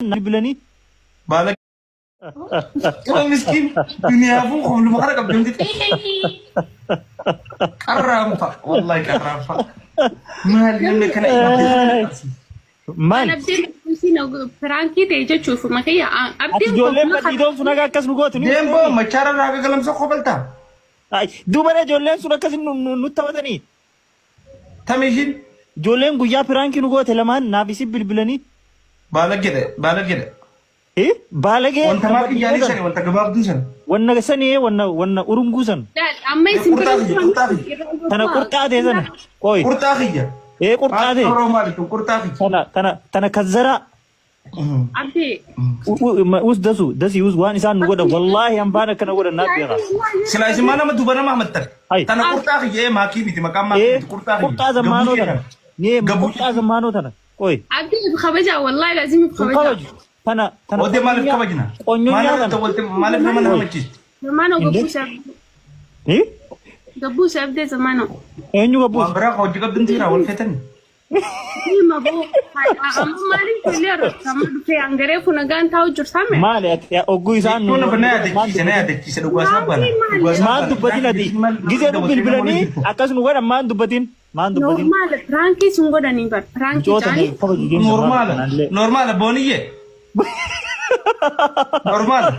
Bilbilanii. Baala Nama miskiin duniyaafuu qobluma kana qabdi hundi qarraanfa wallahi qarraanfa maali namni akkana Maal? Abdiin piraankii ta'e jechuuf makiyya Ati abdiin ijoolleen badhiidoon sun haga akkas nu gootu ni. Deemboo machaara irraa haga galamsa qobalta. Ay, duuba ijoolleen sun akkas nu taphatanii. Tami ishiin Ijoolleen guyyaa piraankii nu goote lamaan naaf isin bilbilanii. Baala jedhe baala jedhe. Eh, baalagee. Wanta maa kiyyaalee sani wanta gabaabduu sana. Wanna sanii wanna urunguu san. Amma isin Qurxaa kiyya qurxaa kiyya. Tana qurxaa ta'e sana. Qoy. Qurxaa kiyya. Ee qurxaa ta'e. Yeroo maali tun qurxaa kiyya. Tana kazzaraa. Abdii Us dasu dasi us waan isaan nu godhan wallaahi hambaan akkana godhan naaf beeka. Silaa isin maa nama duuba nama hamattan. Ay. Tana qurxaa kiyya maakii miti maqaan maakii Ee miti qurxaa kiyya. qurxaa zammaanoo tana. Nee qurxaa zammaanoo tana. Qoy. Abdii kabaja wallahi lazim Kun kabaja. kabaju. Tana Oodee maaliif kabajna? Qonyonyaa Maaliif tana. walitti maaliif nama nama machiisti? Zamano Inde? gabbuusa Eh? gabbuusa abdee zamano. Eenyu gabbuus? Waan biraa hojii qabdin tiira wal feetani. Nima boo amma maaliif ijoollee arrabsamaa dhufee hangaree kun nagaan taa'u jirtame. Maali ati ogguu isaan Jechuun na yaadachiise na yaadachiise dhugaa isaa bana. Dhugaa isaa Maal bana. dubbatin ati? Gizee nu bilbilanii akkas nu godhan maal dubbatin? Maal dubbatin? Normaala piraankii sun godhanii bar piraankii Micoota ta'anii. kabaju deemsa Normaala. Normaala booniyyee. Normaala.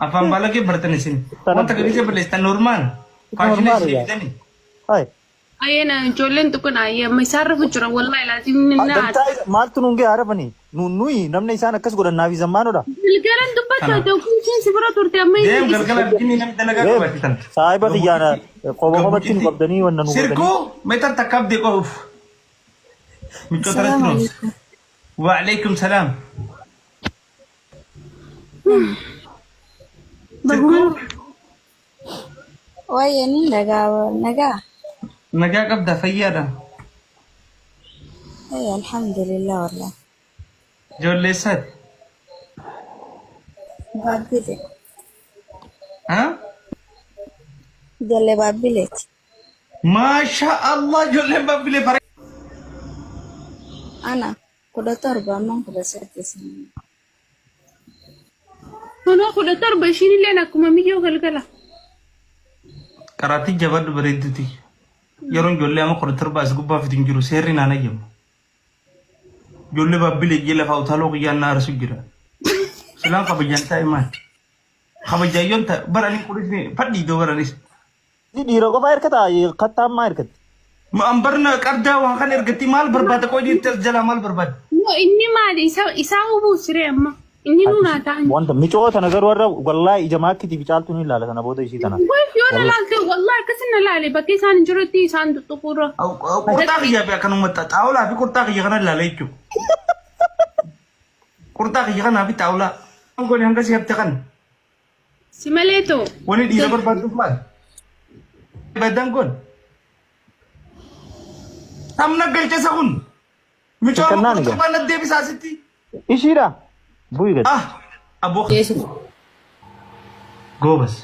Afaan baalagee bartan isin. Wanta gadi balleessitan normaala. Faashinii Normaala isin yaa. fidanii. Hai. Ayyee ijoolleen tuqun ayyee amma isaan rafu jira wallahi laazim ni naata. Dantaa maaltu nuun ga'e arabanii? Nuyi namni isaan akkas godhan naafi zammaanodha. Galgalan dubbata dokuutiin si bira turte amma Deem galgala argini namni dalagaa qabachitan. Saahiba kiyyaana qoba qobatti nu qabdanii wanna nu godhanii. Sirkuu meetar takkaaf deeqoo uff. Michoota irratti noos. Waalaikum salaam. Sirkuu Waa'ee ni nagaa nagaa. Nagaa qabda fayyaadha. Ee alhamdulillah wallah. Ijoollee eessaati? Baabbile. Ha? Ijoollee baabbileeti. Maasha Allah ijoolleen baabbilee fara. Ana 17 amman 18. Kunoo 17 ishiin illee akkuma miyyoo galgala. Qaraatii jabaadhu bareedduuti. Yeroon ijoollee amma 17 as gubbaa fitu hin jiru seerri naan ayyamu. Ijoollee baabbilee ijjee lafaa utaaloo kiyyaan na aarsu jira. Silaan kabajaan taa'e maali? Kabajaayyoon taa'e baranii kunis fadhii iddoo baranis. Dhiira qofa hirkata kattaan maa hirkatti? An barna qardaa waan kana ergatti maal barbaada qoyni itti as jalaa maal barbaada? No inni maali isa isaa hubuu siree amma inni nuunaa ta'an. Wanta micoo tana garuu warra wallaahi ija maakkitii fi caaltuu ni ilaala sana booda ishii tana. Wayif yoo na laalte wallahi akkasin na laale bakka isaan hin jirutti isaan tuttuquurra. Qurxaa kiyyaa fi akkanuma xaawulaa fi qurxaa kiyya kana ilaala jechuudha. Qurxaa kiyya kanaa fi xaawulaa. Gooni hanga si hafte kana. Si malee too. Wani dhiira barbaadduuf maal? Baddaan kun. Tamna galcha isa kun. Micoo Kennaan egaa. qurxaa na deebisaa asitti. Ishiidha. Bu'i gadi. Ah, aboo. Goobas.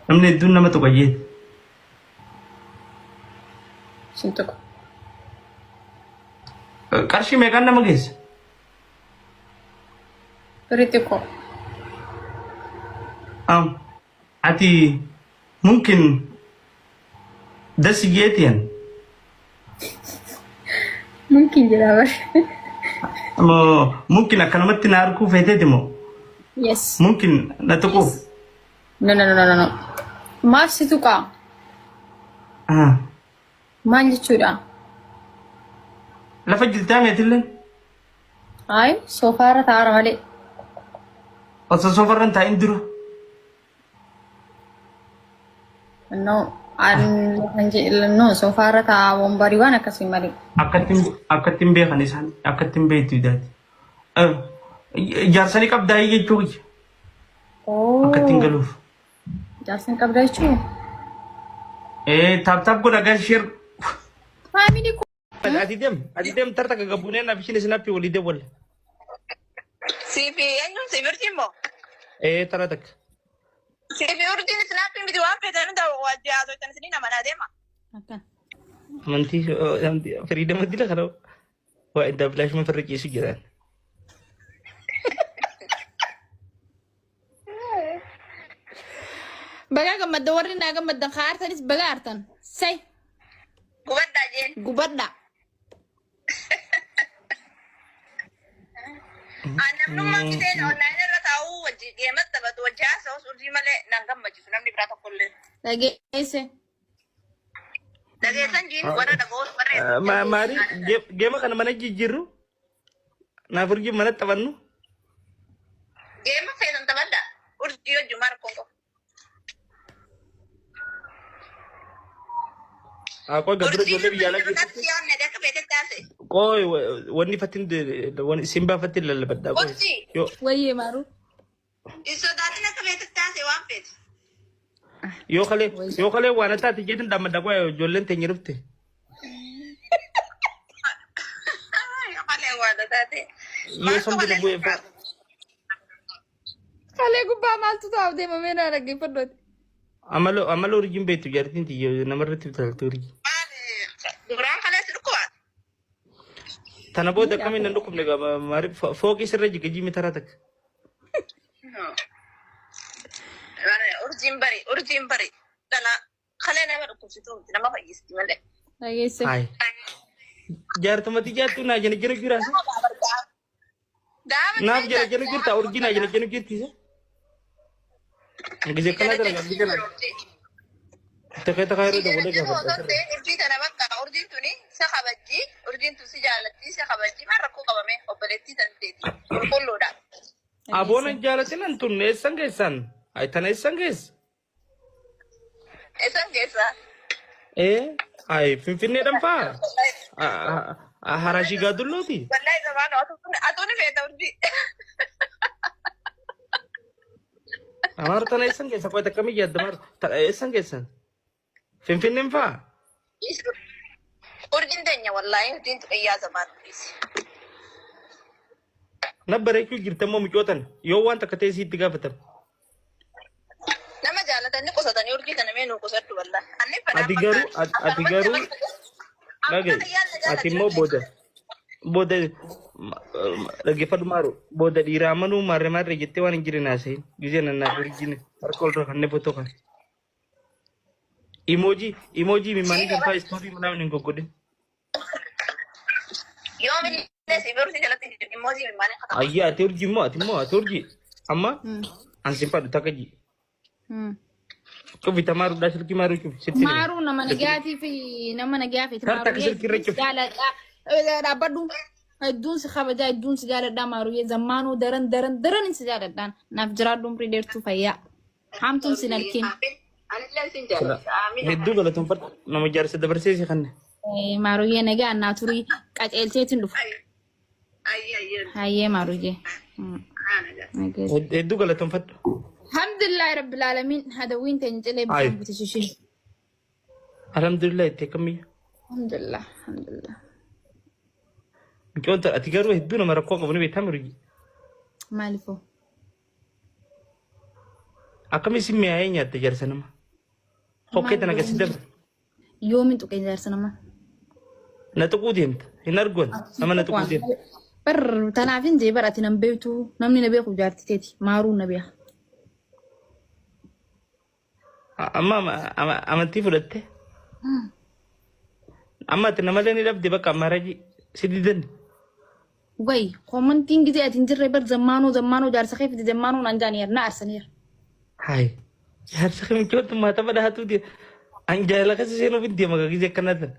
Namni hedduun nama tuqayyee. Sin tuqu. Qarshii meeqaan nama geessa? Firii xiqqoo. Am. Ati mumkin dasi jeetiyan. Mumkin jedhaa bar. Moo mumkin akkanumatti na arguu feeteeti moo? Yes. Mumkin na tuquuf. No, no, no, no, no. Maaf si tuqaa? Ah. Maal jechuudha? Lafa jirtaa meetillee? Ayi soofaarra taa'aara malee. Osoo soofarra hin taa'in dura. No, no soofaarra taa'aa wombarii waan akkasii malee. Akkatti hin beekan isaan akkatti hin beektu idaati. Jaarsanii qabdaa jechuu kiyya. Akkatti hin galuuf. Jaarsan qabda jechuun. Ee taap taap godha gas share. Faamilii Ati deem ati deem tarta gaggabuunee naaf ishiin isinaappi walii deewwalla. Siifi eenyuun siif urjiin moo? Ee tara takka. Siifi urjiin isinaappi miti waan feetan hunda wajji haasoftan isinii nama naa deema. Akkan. Amantii firiidama dila kana. Waa intaa bilaashuma farra ciisu jiraan. Bagaa gammadda warri naa gammaddan kaa artanis bagaa artan. Say Gubadhaa jeen. gubadha. Namnummaan giseen online irra taa'uu wajji geemas taphatu wajji haasa'us urjii malee nan gammachiisu namni biraa tokkollee. Dhageesse. Dhageessan jiin warra dhaga'uus warra Maari geema kana mana jijjiirru naaf urjii mana taphannu. Geema feetan taphadhaa. Urjii wajji maal rakkoon qabu. Qoy gabbira Urjii ijoollee biyya alaa keessatti. natti yaadne akka feetetti haasa'e. Qoy wanni fattiin wanni simbaa fattiin lallabadhaa qoy. Urjii Yoo Wayyee maaruu. hin sodaatin akka feetetti haasa'e waan feete. yoo kalee waan taate jeetin dhaammadha qoy ijoolleen teenya dhufte. Malee waan taate. Yoo somni na bu'ee fa'a. Kalee gubbaa maaltu taa'u deemamee naa dhaggeeffadhooti. Amala urjiin beektu jaartiin tiyya namarratti bitaltu urjii. Duraan kalee si dhukkuba. Tana booda akkamiin nan dhukkubne qaba maari fooqii sirra jiga jiimi taraa takka. Urjiin bari urjiin bari dhala kalee nama dhukkubsituu miti nama fayyisti malee. Dhageesse. Hayi. Jaartumatti jaartuu naa jala jala jiraasa. Daama Naaf jala jala jirta urjii naa jala jala jirti isa. Gisee kana dalagaa gisee kana. Takka takka yeroo dabalee gaafadha. Urjii tana bakka urjiin tuni si kabajji urjiin tun si jaalatti si kabajji maal rakkoo qabame obboleettii tan teeti qulqulluudha. Aboona jaalatin an tun eessan geessan? Ay tana eessan geessa? Eessan geessa? Ee ay Finfinneedhaan faa? Harashii gaadullooti? Wallahi zamaan atuun feeta urjii. Amaar tana eessan geessa? Qoy takkamii yaadda maar eessan geessan? Finfinneen faa? Urjiin teenya wallahi urjiin xiyyaa zamaan dhiisi. Na bareechuu jirta immoo mucootan yoo waan takka ta'e siitti gaafatama. Nama jaalatanii qusatanii urjii kana mee nuu qusadhu wallahi. Anni Ati garuu dhaga'i ati immoo booda dhaggeeffadhu maaru booda dhiiraa amanuu maarree maarree jettee waan hin jirre naasa'in gisee nannaa urjiin harka ol kannee footoo kan. Emoji mimaanii kan faa story manaa hin goggodhin. Yoomillee si urjii jalatti emoji mimaanii kata. Ayyaa ati urjii immoo ati immoo ati urjii amma an sin fadhu takka ji. Cufi tamaaruudhaa silkii maaruu cufi sitti hime. Maaruu nama nagaatii fi nama nagaa fi Tar takka silkii irra cufi. jaaladha. Dhaabbadhu. Hedduun si kabajaa hedduun si jaaladhaa maaruyyee zammaanuu daran daran daran si jaaladhaan naaf jiraadhu umrii dheertuu fayyaa. Hamtuun sin arkin. Anillee sin jaalladha. Amiin. Hedduu galatoonfadhu nama jaarsa dabarsee si kanne. Maaruyyee nagaa annaa turii qaceelcheetiin dhufa. Ayyi ayyi. Hayyee maaruyyee. Hedduu galatoonfadhu. Alhamdulillahi rabbil aalamiin hadawwiin teenya cilee Ayi. bishaan butishishin. Alhamdulillah itti akkamiyya. Alhamdulillah alhamdulillah. Mucoon ati garuu hedduu nama rakkoo qabu ni beektaa mirgi. Maaliifoo? Akkami si mi'aayee nyaatte jaarsa nama? Hokkee tana gasi dabre. Yoomin tuqee jaarsa namaa? Na tuquu deemta. Hin argoon nama na tuquu deemta. Bar tanaaf hin jee bar ati nan beektu namni na beeku jaarti teeti maaruu na beeka. Amma amantii fudhatte. Amma ati namallee ni dhabde bakka ammaarajii si didan. Way koomantiin gisee ati hin jirre bar zammaanuu zammaanuu jaarsa kee fide zammaanuu naan jaaniyer na arsaniir. Hayi. Jaarsa kee michoota maata badhaatu deema. An jaalala keessa seenuuf hin deema gisee akkanaa tan.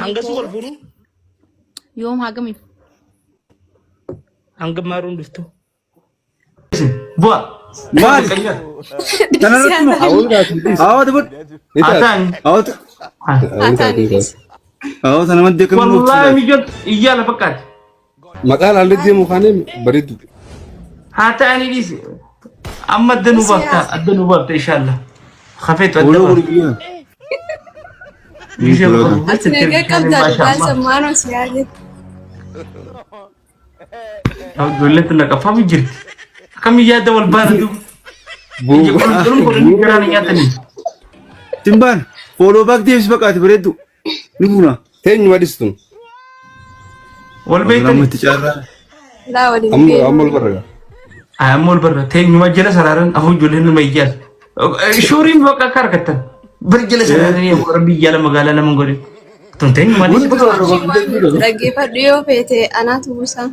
Hanga su wal fuudhu Yoom hagamiif? Hanga maaruun dhuftu. Bu'a. Maali? Kanarratti moo? Hawaasa bud. Ataan. Hawaasa. Hawaasa namatti akkamiin nuuf Wallaahi mijoota iyyaa lafa fakkaati. Maqaan haalli deemu kaane bareedu. Haa ta'anii dhiisi. Amma adda nu baafta adda nu baafta inshallah. Hafeetu adda Waloo baafta. gurguruu. Gisee Ati nagaa qabdaa dhugaa sammaanoo si yaadette. Ijoolleen tun naqafamu jirti. Akkamiin yaadda wal baana duuba. Ija qulqulluun kun inni garaan nyaatanii. Simbaan follow back deebisi baqaati bareeddu. Ni buuna. Teenyuma dhistun. Wal beektanii? Namatti carraa. Laa waliin Amma beeknu. amma ol barra gaa. Amma ol barra teenyuma jala saraaran afur ijoolleen nama iyyaas. Shuuriin bakka akka argattan. Bar jala saraaranii warra biyya ala magaalaa nama godhe. Tun teenyuma Wanti dhiste. Dhaggeeffadhu yoo feete anaatu buusa.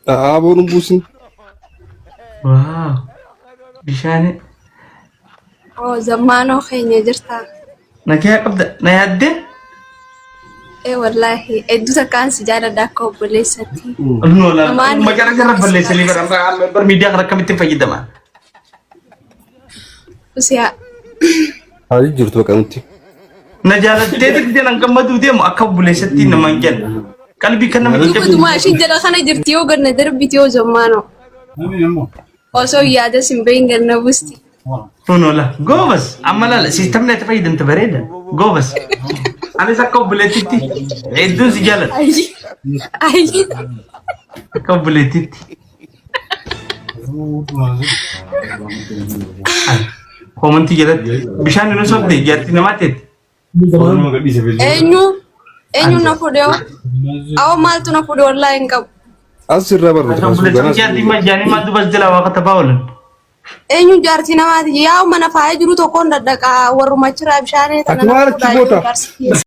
Aaboon hin buusin. Waaw. Bishaan Oo zammaanoo keenya jirta. nagaa qabda na yaaddee? Ee wallaahi hedduu takkaan si jaaladha akka obboleessatti. No la Namaan- magaalaa kana balleessanii bara bara miidiyaa kana akkamittiin fayyadaman? Usiyaa. Haa jirtu bakka nuti. Na jaalattee tigdee nan gammaduu deemu akka obboleessatti namaan jenna. Qalbii kan nama jajjabeessu. Dhuguma ishiin jala kana jirti yoo ganna darbiti yoo zammaanoo. Osoo yaada sin bahin ganna busti. Kunola goobas amma laala siistamni ati fayyadamte bareeda goobas. Anis akka obboleettitti hedduun si jaalladha. Ayyi. Akka obboleettitti. Koomantii jalatti bishaan inni sobde jaartii namaa teetti. Eenyu eenyu na fuudhe hoo? Awwa maaltu na fuudhe wallaahi hin qabu. As irraa barra. Obboleettiin jaartii majjaanii maal dubas jala waaqa taphaa oolan. Eenyu jaartii namaati? Yaa mana faaya jiru tokkoon daddaqaa warruma achirraa bishaan Ati maal achi goota?